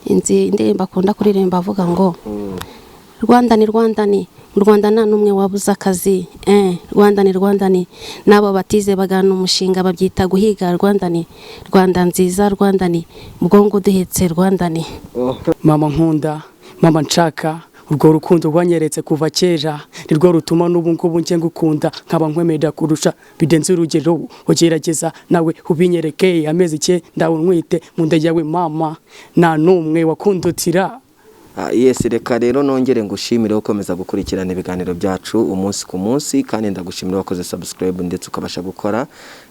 Inzi indirimbo akunda kuririmba avuga ngo "Rwanda ni Rwanda ni mu Rwanda nta n'umwe wabuze akazi, Rwanda ni Rwanda ni n'abo batize bagana umushinga babyita guhiga. Rwanda ni Rwanda nziza, Rwanda ni mugongo duhetse, Rwanda ni." Mama nkunda, mama nshaka, urwo rukundo rwanyeretse kuva kera nirwo rutuma n'ubu ngubu njye ngukunda, nkaba nkwemerera kurusha bidenze urugero. Ugerageza nawe ubinyereke, amezi 9 unwite mu nda yawe mama, nta n'umwe wakundutira. Yes, reka rero nongere ngushimire ukomeza gukurikirana ibiganiro byacu umunsi ku munsi, kandi ndagushimira wakoze subscribe ndetse ukabasha gukora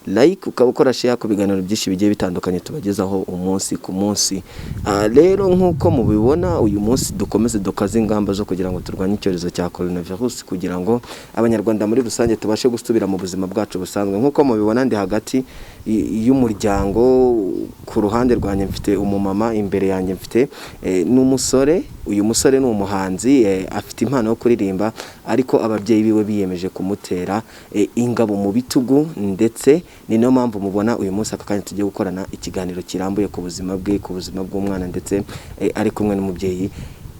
like, ukaba ukora share ku biganiro byinshi bigiye bitandukanye tubagezaho umunsi ku munsi. Rero nk'uko mubibona, uyu munsi dukomeze dukaze ingamba zo kugira ngo turwanye icyorezo cya coronavirus, kugira ngo Abanyarwanda muri rusange tubashe gusubira mu buzima bwacu busanzwe. Nk'uko mubibona, ndi hagati y'umuryango. Ku ruhande rwanjye mfite umumama, imbere yanjye mfite n'umusore. Uyu musore ni umuhanzi, afite impano yo kuririmba, ariko ababyeyi biwe biyemeje kumutera ingabo mu bitugu, ndetse ni nayo mpamvu mubona uyu munsi aka kanya tugiye gukorana ikiganiro kirambuye ku buzima bwe, ku buzima bw'umwana, ndetse ari kumwe n'umubyeyi.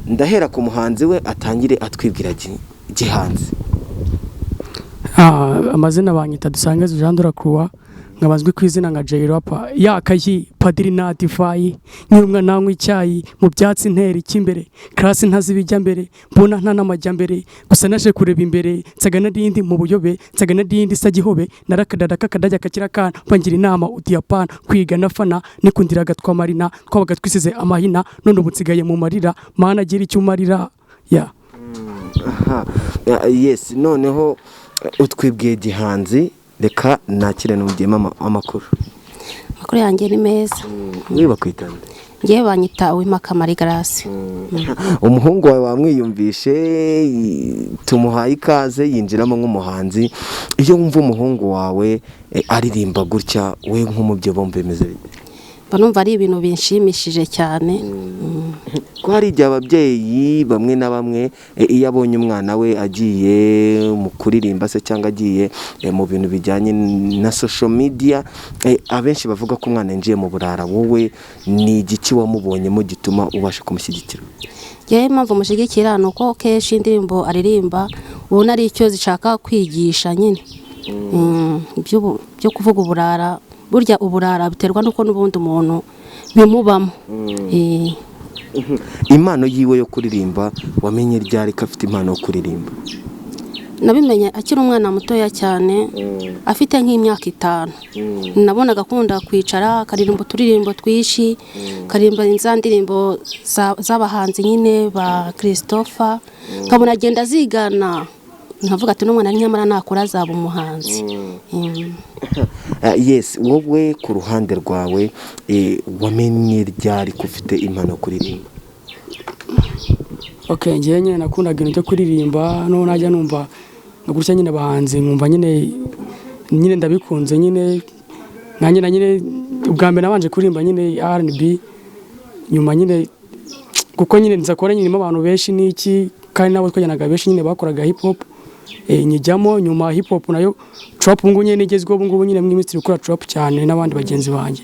Ndahera ku muhanzi, we atangire atwibwira gihanzi. Amazina banyita Dusange Jean de la Croix, nkaba nzwi ku izina nka Jay Rapper yakayi padiri na divayi nkiri umwana nanywa icyayi mu byatsi, ntera icy'imbere class ntazibijya mbere, mbona nta n'amajyambere, gusa naje kureba imbere nsaga narindi mu buyobe, nsaga narindi sagihobe narakadada kakadajya kakira kana bangira inama udiyapana kwiga nafana nikundiraga twamarina twabaga twisize amahina, none ubu nsigaye mu marira. Mana agira icyo umarira ya. Aha, yes, noneho utwibwiye gihanzi, reka nakire n'umubyeyi. Mama, amakuru? Amakuru yanjye ni meza. Wiba kwitanda? Ngewe banyita Uwimaka Marie Grace. Umuhungu wawe wamwiyumvishe, tumuhaye ikaze yinjiramo nk'umuhanzi. Iyo wumva umuhungu wawe aririmba gutya, we nk'umubyeyi bumva bimeze bite? Mba numva ari ibintu binshimishije cyane. Ko hari igihe ababyeyi bamwe na bamwe, iyo abonye umwana we agiye mu kuririmba se cyangwa agiye mu bintu bijyanye na social media, abenshi bavuga ko umwana yinjiye mu burara. Wowe ni igiki wamubonyemo gituma ubasha kumushyigikira? Ngewe impamvu mushyigikira ni uko kenshi indirimbo aririmba ubona ari icyo zishaka kwigisha nyine. Byo kuvuga uburara, burya uburara biterwa n'uko n'ubundi umuntu bimubamo. Impano yiwe yo kuririmba wamenye ryari ko afite impano yo kuririmba? Nabimenye akiri umwana mutoya cyane, afite nk'imyaka 5. Nabonaga akunda kwicara akaririmba uturirimbo twinshi, akaririmba za ndirimbo z'abahanzi nyine ba Christopher, nkabona agenda azigana, nkavuga ati n'umwana nyamara nakura azaba umuhanzi. Yes, wowe ku ruhande rwawe, wamenye ryari ko ufite impano yo kuririmba? Okay, ngewe nyine nakundaga ibintu byo kuririmba, noneho najya numva nka gutya nyine abahanzi, nkumva nyine ndabikunze nyine. Nanjye na nyine ubwa mbere nabanje kuririmba nyine R&B, nyuma nyine kuko nyine nza kubona nyine abantu benshi n'iki, kandi nabo twajyanaga benshi nyine bakoraga hip hop, nyijyamo nyuma hip hop nayo trap. Ubu ngubu nyine nigezweho, ubu ngubu nyine mw'iminsi turi gukora trap cyane n'abandi bagenzi banjye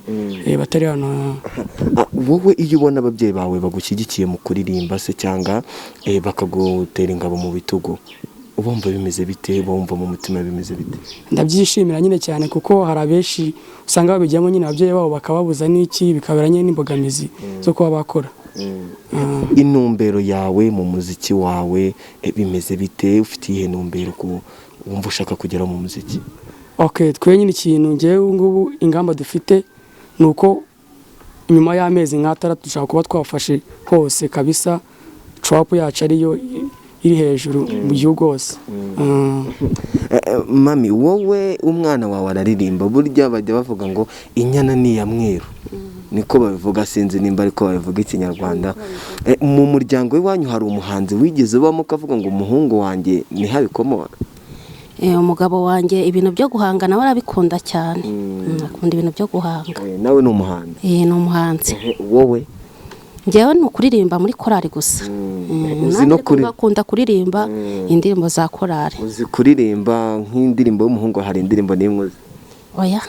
batari hano. Wowe iyo ubona ababyeyi bawe bagushyigikiye mu kuririmba se cyangwa bakagutera ingabo mu bitugu, ubumva bimeze bite? Bumva mu mutima bimeze bite? Ndabyishimira nyine cyane, kuko hari abenshi usanga babijyamo nyine ababyeyi babo bakababuza n'iki, bikabera nyine n'imbogamizi zo kuba bakora. Intumbero yawe mu muziki wawe bimeze bite? Ufite iyihe ntumbero ku wumva ushaka kugera mu muziki? Okay, twe nyine ikintu ngewe ubu ngubu ingamba dufite ni uko nyuma y'amezi nk'atandatu dushaka kuba twafashe hose kabisa, trap yacu ariyo iri hejuru mu gihugu hose. Mami, wowe umwana wawe araririmba. Burya bajya bavuga ngo inyana ni iya mweru, niko babivuga, sinzi nimba ariko babivuga Ikinyarwanda. Mu muryango w'iwanyu hari umuhanzi wigeze ubamo ukavuga ngo umuhungu wanjye ntihabikomora? Umugabo wanjye ibintu byo guhanga nawe arabikunda cyane. Akunda ibintu byo guhanga. Nawe ni umuhanzi? Ni umuhanzi. Wowe? Njyewe ni ukuririmba muri korali gusa. Uzi no Nanjye kuri akunda kuririmba indirimbo za korali. Uzi kuririmba nk'indirimbo y'umuhungu? Hari indirimbo n'imwe uzi? Oya,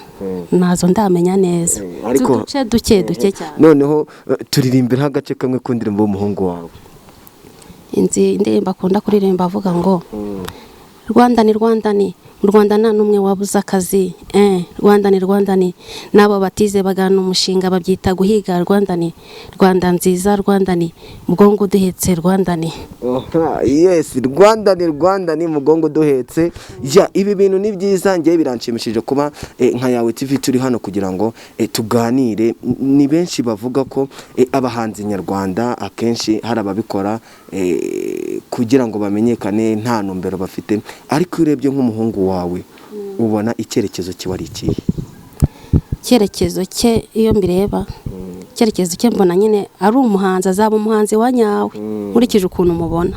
ntazo ndamenya neza. Ariko- Uduce duke duke cyane. Noneho turirimbiraho agace kamwe ku ndirimbo y'umuhungu wawe. Inzi indirimbo akunda kuririmba, avuga ngo: "Rwanda ni Rwanda, ni mu Rwanda nta n'umwe wabuze akazi. Rwanda ni Rwanda, ni n'abo batize bagana umushinga babyita guhiga. Rwanda ni Rwanda nziza, Rwanda ni mugongo uduhetse, Rwanda ni." Oha, yes, Rwanda ni Rwanda ni mugongo duhetse. Ya, ibi bintu ni byiza, ngewe biranshimishije kuba nka Yawe TV turi hano kugira ngo tuganire. Ni benshi bavuga ko abahanzi nyarwanda akenshi hari ababikora kugira ngo bamenyekane, nta ntumbero bafite, ariko iyo urebye nk'umuhungu wawe ubona icyerekezo kiba ari ikihe? Icyerekezo cye, iyo mbireba icyerekezo cye, mbona nyine ari umuhanzi, azaba umuhanzi wa nyawe nkurikije ukuntu mubona.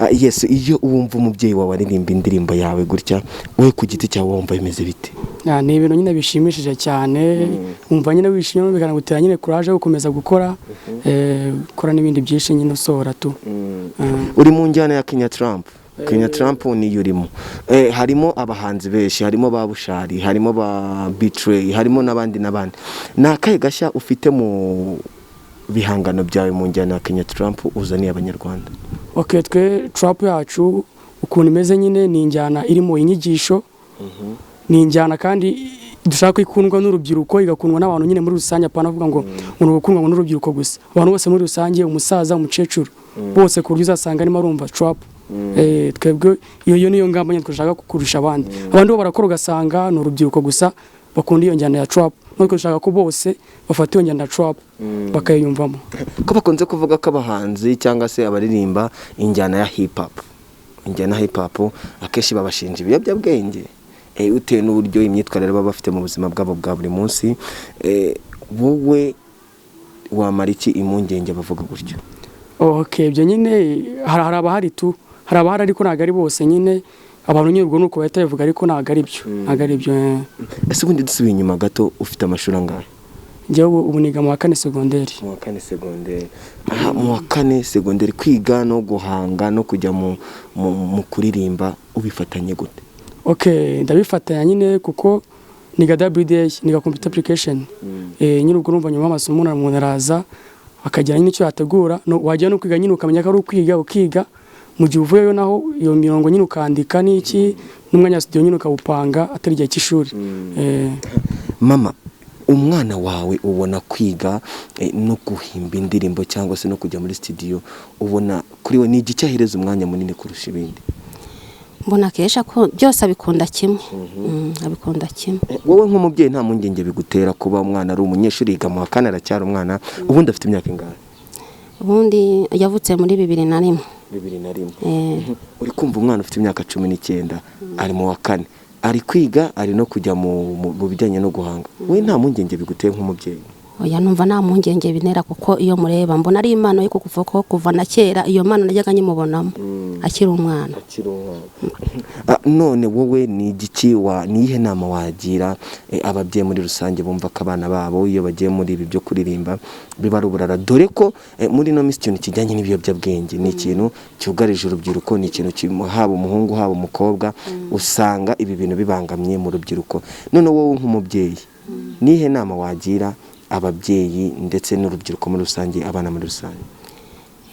Ah, yes, iyo wumva umubyeyi wawe aririmba indirimbo yawe gutya, wowe ku giti cyawe wumva bimeze bite? Ah, ni ibintu nyine bishimishije cyane, wumva nyine wishimye, bikanagutera nyine courage yo gukomeza gukora, gukora n'ibindi byinshi nyine usohora tu. Uri mu njyana ya Kenya Trump. Kenya Trump niyo urimo. Harimo abahanzi benshi, harimo ba Bushari, harimo ba Betray, harimo n'abandi n'abandi. Ni akahe gashya ufite mu bihangano byawe mu njyana ya Kenya Trump uzaniye abanyarwanda? Okay, twe trap yacu ukuntu imeze nyine ni injyana irimo inyigisho, ni injyana kandi dushaka ko ikundwa n'urubyiruko, igakundwa n'abantu nyine muri rusange, apana avuga ngo ni ugukundwa ngo n'urubyiruko gusa, abantu bose muri rusange, umusaza, umukecuru, bose, ku buryo uzasanga arimo arumva trap. Twebwe iyo niyo ngamba nyine dushaka kurusha abandi. Abandi bo barakora ugasanga ni urubyiruko gusa bakunda iyo njyana ya trap, natwe dushaka ko bose bafata iyo njyana ya trap bakayiyumvamo. Ko bakunze kuvuga ko abahanzi cyangwa se abaririmba injyana ya hip hop, injyana ya hip hop akenshi babashinja ibiyobyabwenge, bitewe n'uburyo imyitwarire baba bafite mu buzima bwabo bwa buri munsi, wowe wamara iki impungenge bavuga gutyo? Okay, ibyo nyine hari abahari tu, hari abahari ariko ntabwo ari bose nyine. Abantu nyine ubwo nuko bahita babivuga, ariko ntabwo ari byo, ntabwo ari byo. Ese ubundi dusubiye inyuma gato, ufite amashuri angahe? Njyewe ubu niga mu wa kane segonderi. Mu wa kane segonderi. Aha, mu wa kane segonderi, kwiga no guhanga no kujya mu kuririmba ubifatanye gute? Okay, ndabifatanya nyine kuko niga WDA, niga computer application. Nyine ubwo urumva nyuma y'amasomo umuntu araza akagira nyine icyo yategura, no, wajya no kwiga nyine ukamenya ko ari ukwiga, ukiga mu gihe uvuyeyo, naho iyo mirongo nyine ukandika n'iki, n'umwanya wa studio nyine ukawupanga atari igihe cy'ishuri. Mama, umwana wawe ubona kwiga no guhimba indirimbo cyangwa se no kujya muri studio, ubona kuri we ni igiki ahereza umwanya munini kurusha ibindi? Mbona kenshi ko byose abikunda kimwe. Abikunda kimwe. Wowe nk'umubyeyi nta mpungenge bigutera kuba umwana ari umunyeshuri, yiga mu wa kane, aracyari umwana? Ubundi afite imyaka ingahe? Ubundi yavutse muri 2001. 2001. Eh. Uri kumva, umwana ufite imyaka 19 ari mu wa kane, ari kwiga, ari no kujya mu bijyanye no guhanga, we nta mpungenge biguteye nk'umubyeyi? Oya, numva nta mpungenge bintera, kuko iyo mureba mbona ari impano yo kuva ko kuva na kera iyo mpano najyaga nyimubonamo akiri umwana. Akiri umwana. Ah, none wowe ni igiki wa ni iyihe nama wagira ababyeyi muri rusange bumva ko abana babo iyo bagiye muri ibi byo kuririmba biba ari uburara, dore ko muri ino minsi ikintu kijyanye n'ibiyobyabwenge ni ikintu cyugarije urubyiruko, ni ikintu haba umuhungu haba umukobwa, usanga ibi bintu bibangamye mu rubyiruko. None wowe nk'umubyeyi ni iyihe nama wagira ababyeyi ndetse n'urubyiruko muri rusange, abana muri rusange?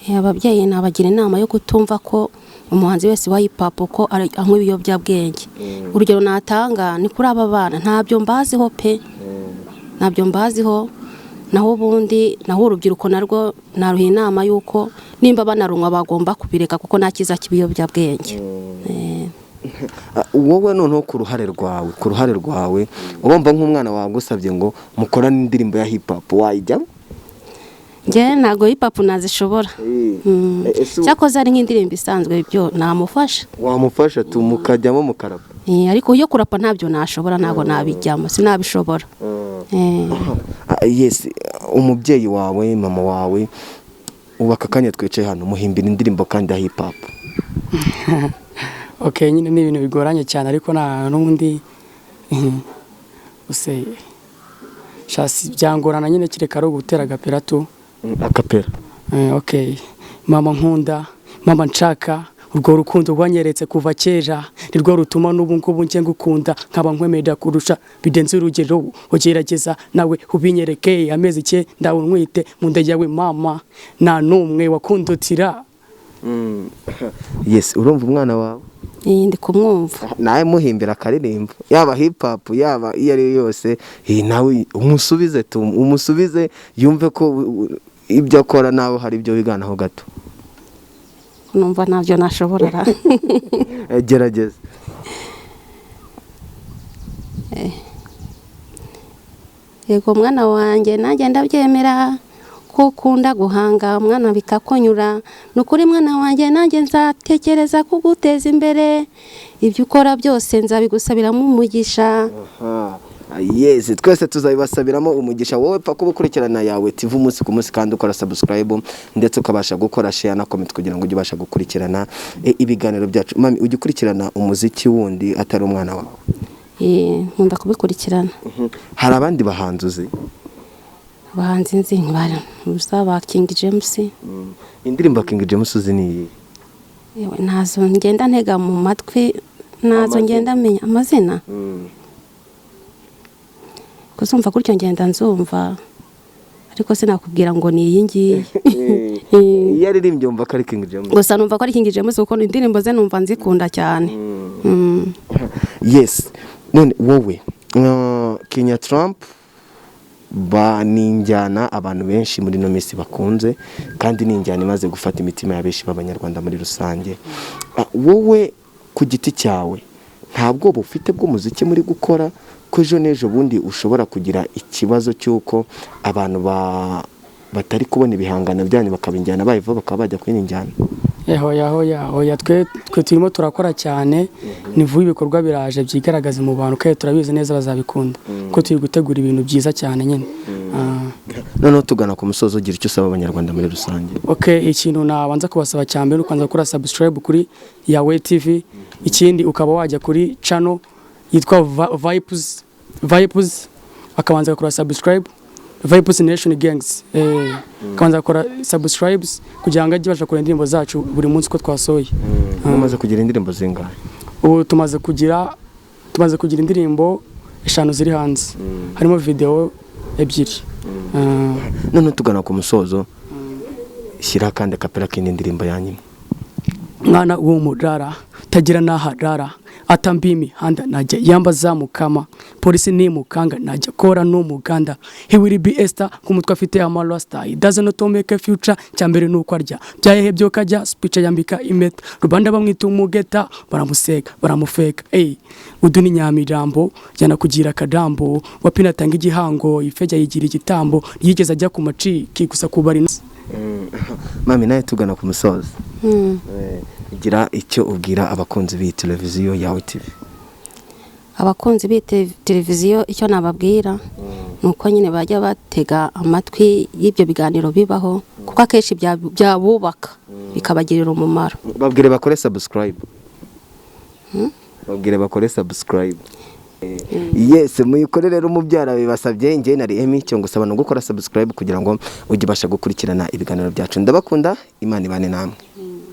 Ababyeyi nabagira inama yo kutumva ko umuhanzi wese wa hip hop ko anywa ibiyobyabwenge. Urugero natanga ni kuri aba bana, ntabyo mbaziho pe, ntabyo mbaziho. Naho ubundi, naho urubyiruko narwo naruha inama y'uko nimba banarunywa bagomba kubireka, kuko nta cyiza cy'ibiyobyabwenge. Ah, wowe noneho ku ruhare rwawe ubumva nk'umwana wawe agusabye ngo mukorane indirimbo ya hip hop, wayijyamo? Njye ntabwo hip hop nazishobora. Ese Cyakoze ari nk'indirimbo isanzwe byo namufasha. Wamufasha tu mukajyamo mukarapa? Ariko iyo kurapa ntabyo nashobora, ntabwo nabijyamo, sinabishobora. Ah, yes, umubyeyi wawe, mama wawe, ubu aka kanya twicaye hano muhimbira indirimbo kandi ya hip hop. Okay, nyine ni ibintu bigoranye cyane, ariko nta n'ubundi use shasi byangorana nyine, kereka ari ugutera agapera tu. Acapella. Okay, mama nkunda, mama nshaka. Urwo rukundo rwanyeretse kuva kera nirwo rutuma n'ubu ngubu njye ngukunda, nkaba nkwemera kurusha bidenze urugero. Ugerageza nawe ubinyereke, amezi 9 unwite mu nda yawe mama, nta n'umwe wakundutira. Yes, urumva umwana wawe? Ndi kumwumva. Nawe muhimbira akaririmbo, yaba hip hop, yaba iyo ari yo yose, nawe umusubize tu, umusubize yumve ko ibyo akora nawe hari ibyo wiganaho gato. Numva ntabyo nashobora. Gerageza. Yego mwana wanjye, nanjye ndabyemera ko ukunda guhanga mwana bikakunyura. Ni ukuri mwana wanjye, nanjye nzatekereza kuguteza imbere, ibyo ukora byose nzabigusabiramo umugisha. Yes, twese tuzabibasabiramo umugisha. Wowe pfa kuba ukurikirana Yawe TV umunsi ku munsi, kandi ukora subscribe ndetse ukabasha gukora share na comment kugira ngo ujye ubasha gukurikirana ibiganiro byacu. Mami, ujye ukurikirana umuziki wundi atari umwana wawe? Nkunda kubikurikirana. Hari abandi bahanzi uzi? Abahanzi nzi ba King James. Indirimbo King James uzi ni iyi? Yewe, ntazo ngenda ntega mu matwi, ntazo ngenda menya amazina. Kuzumva gutyo ngenda nzumva, ariko sinakubwira ngo ni iyi ngiyi. Iyo aririmbye wumva ko ari King James? Gusa numva ko ari King James kuko indirimbo ze numva nzikunda cyane. Yes, none wowe Kenya Trump ba ni injyana abantu benshi muri ino minsi bakunze, kandi ni injyana imaze gufata imitima ya benshi b'Abanyarwanda muri rusange. Wowe ku giti cyawe nta bwoba ufite bw'umuziki muri gukora, ko ejo n'ejo bundi ushobora kugira ikibazo cy'uko abantu batari kubona ibihangano byanyu bakabinjyana bayiva bakaba bajya kuri iyi njyana? Hoya hoya hoya, twe turimo turakora cyane, ni vuba ibikorwa biraje byigaragaza mu bantu, kandi turabizi neza bazabikunda ko turi gutegura ibintu byiza cyane nyine. Noneho tugana ku musozo, ugira icyo usaba Abanyarwanda muri rusange. Okay, ikintu nabanza kubasaba cya mbere, ukanza gukora subscribe kuri Yawe TV, ikindi ukaba wajya kuri channel yitwa Vibes, akabanza gukora subscribe, Vibes Nation Gangs, akabanza gukora subscribes kugira ngo ajye abasha kureba indirimbo zacu buri munsi uko twasohoye. Mumaze kugira indirimbo zingahe? Ubu tumaze kugira indirimbo 5 ziri hanze, harimo video 2. None tugana ku musozo, shyira kandi akapera k'indi ndirimbo yanyuma. Mwana w'umurara tagira naharara, atambi imihanda najya yambaza mukama, polisi nimukanga najya kora n'umuganda. He will be Esther nk'umutwe afite amarasta, he doesn't know to make a future, cyambere nuko arya byahehe byo kajya speech yambika impeta, rubanda bamwita umugeta, baramuseka baramufeka. Udu ni Nyamirambo jyana kugira akadambo, wapina atanga igihango, ifejya yigira igitambo, yigeze ajya ku maciki gusa kubari. Mami, nawe tugana ku musozo, gira icyo ubwira abakunzi b'iyi televiziyo Yawe TV. Abakunzi b'iyi televiziyo icyo nababwira ni uko nyine bajya batega amatwi y'ibyo biganiro bibaho, kuko akenshi byabubaka bikabagirira umumaro. Babwire bakore subscribe. Babwire bakore subscribe. Yes, muyikore rero umubyara bibasabye. Njye nari Emmy, cyo ngusaba no gukora subscribe kugira ngo ujye ubasha gukurikirana ibiganiro byacu. Ndabakunda, Imana ibane namwe.